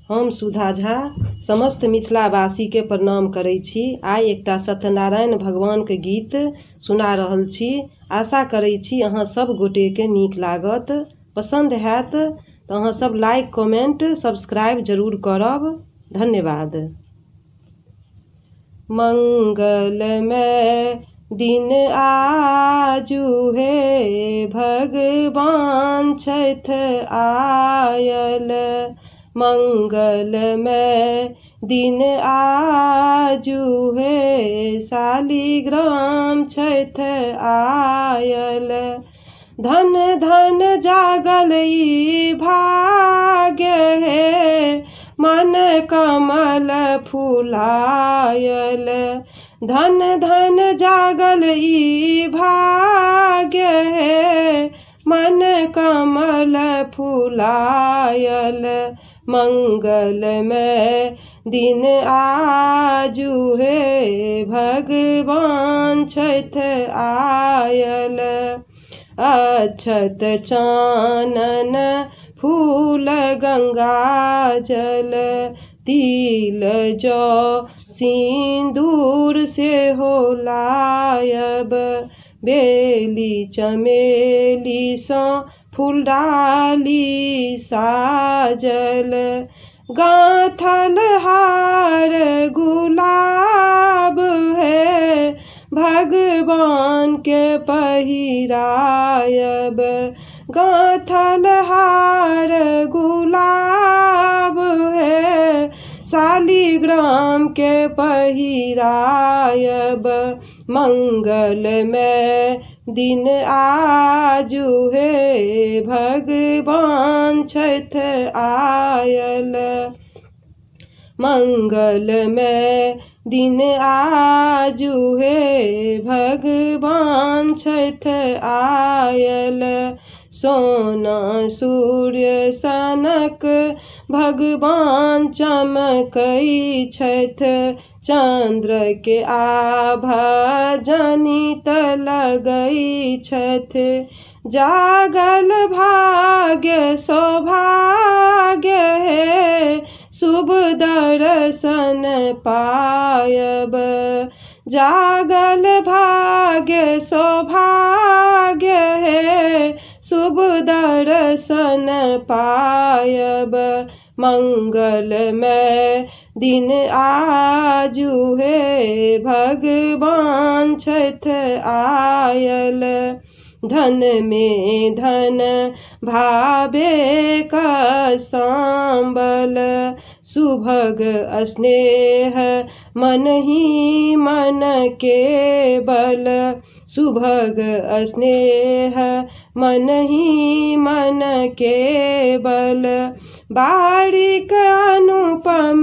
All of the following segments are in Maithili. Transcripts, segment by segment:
हम सुधा झा समस्त मिथिलावासीके प्रणाम करै छी। आइ एकटा सत्यनारायण भगवानके गीत सुना रहल छी। आशा करै छी अहाँ सब गोटेके नीक लागत, पसन्द हैत तऽ अहाँ सब लाइक कमेंट सब्सक्राइब जरूर करब। धन्यवाद। मंगलमय दिन आजु हे भगवान छथि आयल। मंगलमय दिन आजु हे शालिग्राम छथि आयल। धन धन जागल ई भाग्य हे मन कमल फुलायल। धन धन जागल ई भाग्य हे मन कमल फुलायल। मंगलमय दिन आजु हे भगवान छथि आयल। अक्षत चानन फूल गंगा जल तिल जौ सिंदूर सेहो लायब। बेली चमेली सँ फूल डाली साजल गाँथल हार गुलाब है भगवान के पहिरायब। गाँथल हार गुलाब है शालिग्राम के पहिरायब। मंगलमय दिन आजु हे भगवान छथि आयल। मंगलमय दिन आजु हे भगवान छथि आयल। सोना सूर्य सनक भगवान चमकै छथि। चंद्र के आभा जनित लगै छथि। जागल भाग्य सौभाग्य हे शुभ दर्शन पायब। जागल भाग्य सौभाग्य हे शुभ दर्शन पायब। मंगलमय दिन आजु हे भगवान छथि आयल। धन में धन भावे का सांबल सुभग स्नेह मन ही मन के बल। सुभग स्नेह मन ही मन के बल। बारिक अनुपम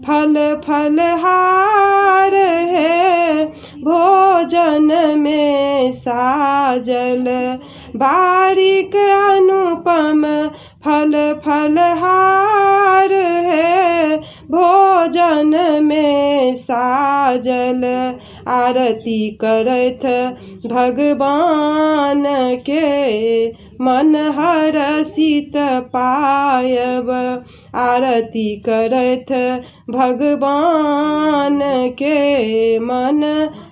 फल फलहार है भोजन में साजल। बारिक अनुपम फल फलहार है भोजन में साजल। आरती करथ भगवान के मन हरषित पायब। आरती करथ भगवान के मन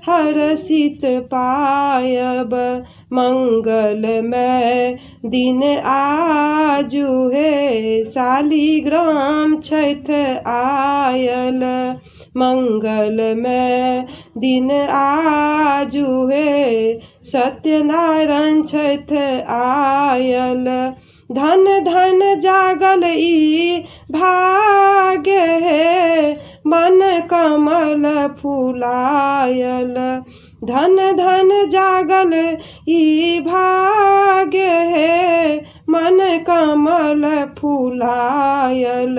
हरषित पायब। मंगलमय दिन आजु हे शालिग्राम छथि आयल। मंगलमय दिन आजु हे सत्यनारायण छथि आयल। धन धन जागल ई भाग्य हे मन कमल फुलायल। धन धन जागल ई भाग्य हे मन कमल फुलायल।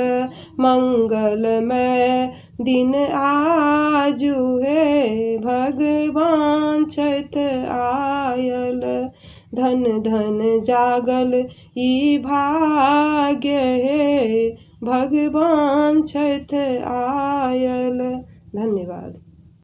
मंगलमय दिन आजु हे भगवान छथि आयल। धन धन जागल ई भाग्य हे भगवान छथि आयल। धन्यवाद।